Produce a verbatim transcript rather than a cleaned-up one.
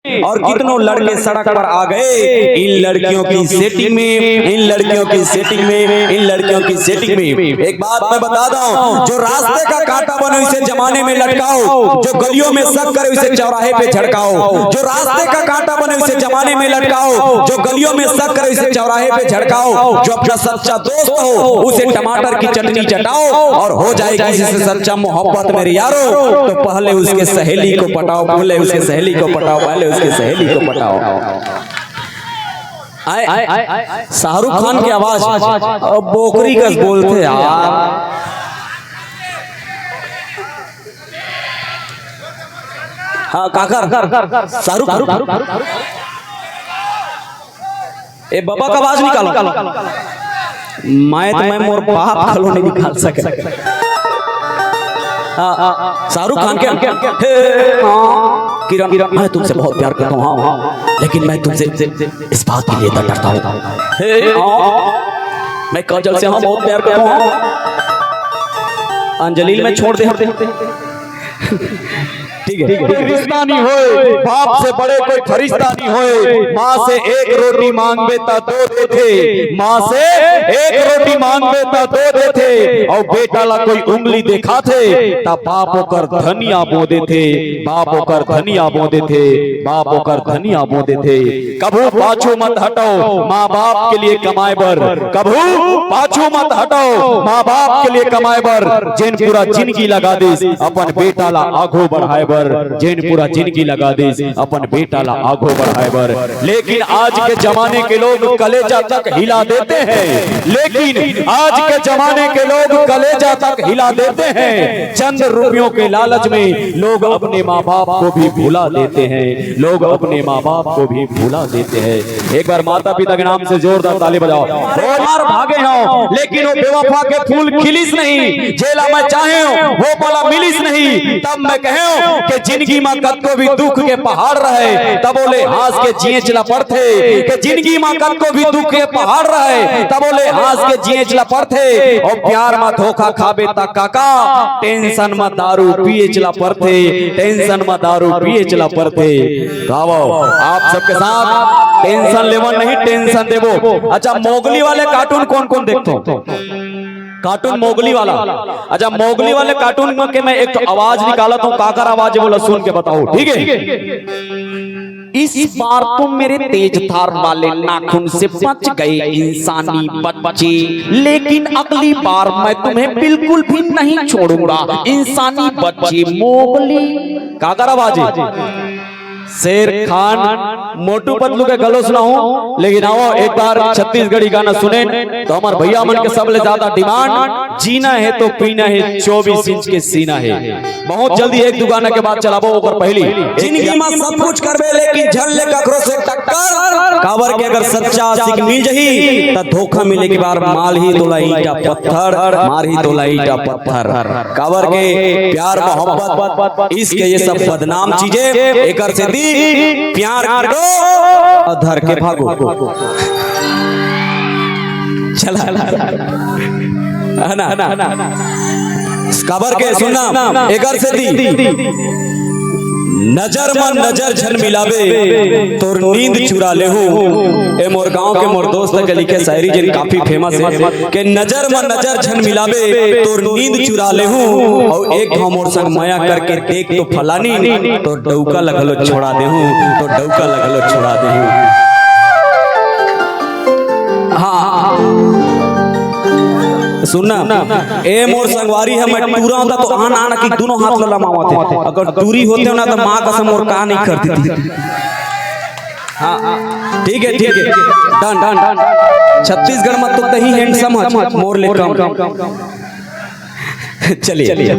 और कितनों लड़के सड़क पर आ गए इन लड़कियों की सेटिंग में, इन लड़कियों की सेटिंग में, इन लड़कियों की सेटिंग में। एक बात मैं बता दूं, जो रास्ते का कांटा बने उसे जमाने में लटकाओ, जो गलियों में शक करे उसे चौराहे पे झड़काओ, जो रास्ते का कांटा बने उसे जमाने में लटकाओ, जो गलियों में शक करे उसे चौराहे पे झड़काओ, जो अपना सच्चा दोस्त हो उसे टमाटर की चटनी चटाओ, और हो जाए किसी से सच्चा मोहब्बत मेरे यारो, तो पहले उसके सहेली को पटाओ, पहले उसके सहेली को पटाओ, पहले उसके सहेली को पटाओ। आए, शाहरुख खान की आवाज, अब बोकरी कस बोलते यार। हाँ, काकर, शाहरुख, ए बबा का आवाज निकालो। मैं तो, मैं मोर बाप खलो नहीं निकाल सके। हाँ, शाहरुख खान के, हे, हाँ, किरण, मैं तुमसे बहुत प्यार करता हूँ, हाँ, हाँ, लेकिन मैं तुमसे इस बात के लिए इतना डरता हूँ। हे, हाँ, मैं काजल से, हाँ, बहुत प्यार करता हूँ, हाँ। अंजलि में छोड़ दे, ठीक है। कोई रिश्ता नहीं होए, बाप से बड़े कोई फरिश्ता नहीं होए। माँ से एक रोटी मांगबे ता दो देथे, माँ से एक रोटी मांगबे ता दो देथे, और बेटा ला कोई उंगली देखाथे, ता बाप ओकर धनिया बो देथे, बाप ओकर धनिया बो देथे, बाप ओकर धनिया बो देथे। कभू पाछू मत हटो माँ बाप के लिए कमाए बर, कभू पाछू मत हटो माँ बाप के लिए कमाए बर, जेन पूरा जिंदगी लगा दिस अपन बेटा ला आघू बढ़ाए बर, जेन पूरा जिंदगी लगा दिस अपन बेटा ला आघू बढ़ाए बर। लेकिन आज के जमाने के लोग कलेजा तक हिला देते हैं, लेकिन आज के जमाने के लोग कलेजा तक हिला देते हैं। चंद रुपयों के लालच में लोग अपने माँ बाप को भी भुला देते हैं, लोग अपने माँ बाप को भी भुला देते हैं। एक बार माता पिता के नाम से जोरदार ताली बजाओ। मार भागे हो, लेकिन वो बेवफा के फूल खिलिस नहीं, जेला मैं चाहे हूँ, वो पला मिलिस नहीं। तब मैं कहे हूँ कि जिंदगी में कतको भी दुख के पहाड़ रहे, तब ओले हंस के जिएच ला पड़थे। कि जिंदगी में कतको भी दुख के पहाड़ रहे, तब ओले हंस के जिएच ला पड़थे। और प्यार में धोखा खाबे त काका, टेंशन में दारू पिएच ला पड़थे, टेंशन में दारू पिएच ला पड़थे। तो आवो, आप सबके साथ टेंशन लेवन नहीं, टेंशन देबो। अच्छा, मोगली वाले कार्टून कौन कौन देखथो? कार्टून मोगली वाला। अच्छा, मोगली वाले कार्टून में के मैं एक ठो आवाज निकालत हूँ, काकर आवाज है, बोला सुन के बताओ, ठीक है? इस बार तुम मेरे तेज धार वाले नाखून से बच गए इंसानी बच्चे, लेकिन अगली बार मैं तुम्हें बिल्कुल भी नहीं छोड़ूंगा इंसानी बच्चे। मोगली, काकर आवाज है? शेर खान, मोटू पतलू के गलो सुनाऊं, लेकिन आओ एक बार छत्तीसगढ़ी गाना सुने तो हमारे भैया मन के सबले ज्यादा डिमांड, जीना है तो पीना है चौबीस इंच के सीना है। बहुत जल्दी एक दो गाना के बाद चलाबो, ओकर पहली। जिंदगी में सब कुछ करबे लेकिन झन ले ककरो से टक्कर, काबर के अगर सच्चा आशिक मिल जही त धोखा मिले के बाद माल ही तोला ईंटा पत्थर, मार ही तोला ईंटा पत्थर। काबर के प्यार मोहब्बत, इश्क, ये सब बदनाम चीजें, एकर सेती प्यार करो और धर के भागो। चला, है ना? काबर के सुनना, एकर सेती नजर म नजर झन मिलाबे, तोर नींद चुरा लेहूं। ए मोर गांव के मोर दोस्त के लिखे शायरी, जेन काफी फेमस है, के नजर म नजर झन मिलाबे, तोर नींद चुरा लेहूं। अउ एक घांव मोर संग मया करके देख तो फलानी, तो डौका ल घलो छोड़ा देहूं, तो डौका ल घलो छोड़ा देहूं। हाँ, हाँ, हाँ। सुनना, ए मोर संगवारी है, मैं टूरा होता तो आन आन की दोनों हाथ ल लमावत है। अगर टूरी होते हो ना तो माँ कसम मोर का नहीं कर देती। हाँ, ठीक है, ठीक है, डन, डन। छत्तीसगढ़ में तो तही हैंडसम है, मोर ले कम। चलिए।